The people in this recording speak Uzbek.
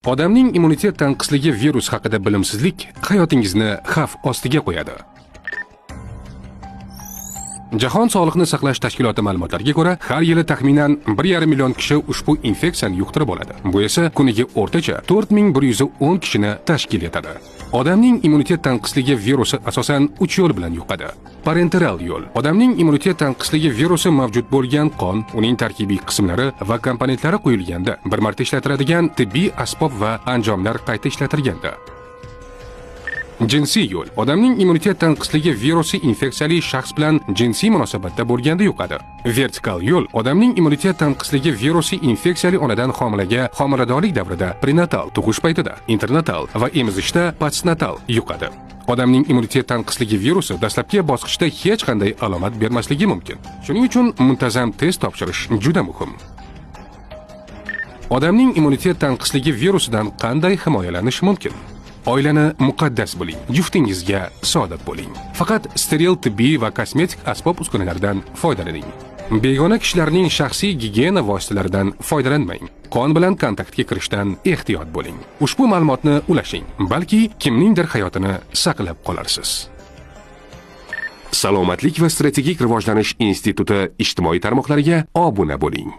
Odamning immunitet tanqisligi virus haqida bilimsizlik hayotingizni xavf ostiga qo'yadi. Jahon sog'liqni saqlash tashkiloti ma'lumotlariga ko'ra, har yili taxminan 1,5 million kishi ushbu infeksiyani yuqtirib oladi. Bu esa kuniga o'rtacha 4110 kishini tashkil etadi. Odamning immunitet tanqisligi virusi asosan 3 yo'l bilan yuqadi. Parenteral yo'l. Odamning immunitet tanqisligi virusi mavjud bo'lgan qon, uning tarkibiy qismlari va komponentlari quyilganda, bir marta ishlatiladigan tibbiy asbob va anjomlar qayta ishlatilganda. Jinsiy yo'l. Odamning immunitet tanqisligi virusi infeksiyali shaxs bilan jinsiy munosabatda bo'lganda yuqadi. Vertikal yo'l. Odamning immunitet tanqisligi virusi infeksiyali onadan homilaga homiladorlik davrida prenatal, tug'ish paytida, internatal va emizishda postnatal yuqadi. Odamning immunitet tanqisligi virusi dastlabki bosqichda hech qanday alomat bermasligi mumkin. Shuning uchun muntazam test topshirish juda muhim. Odamning immunitet tanqisligi virusidan qanday himoyalanish mumkin? Oilani muqaddas biling, juftingizga sodiq bo'ling. Faqat steril tibbiy va kosmetik asbob uskunalardan foydalaning. Begona kishilarning shaxsiy gigiyena vositalaridan foydalanmang. Qon bilan kontaktga kirishdan ehtiyot bo'ling. Ushbu ma'lumotni ulashing, balki kimningdir hayotini saqlab qolarsiz. Salomatlik va strategik rivojlanish instituti ijtimoiy tarmoqlariga obuna bo'ling.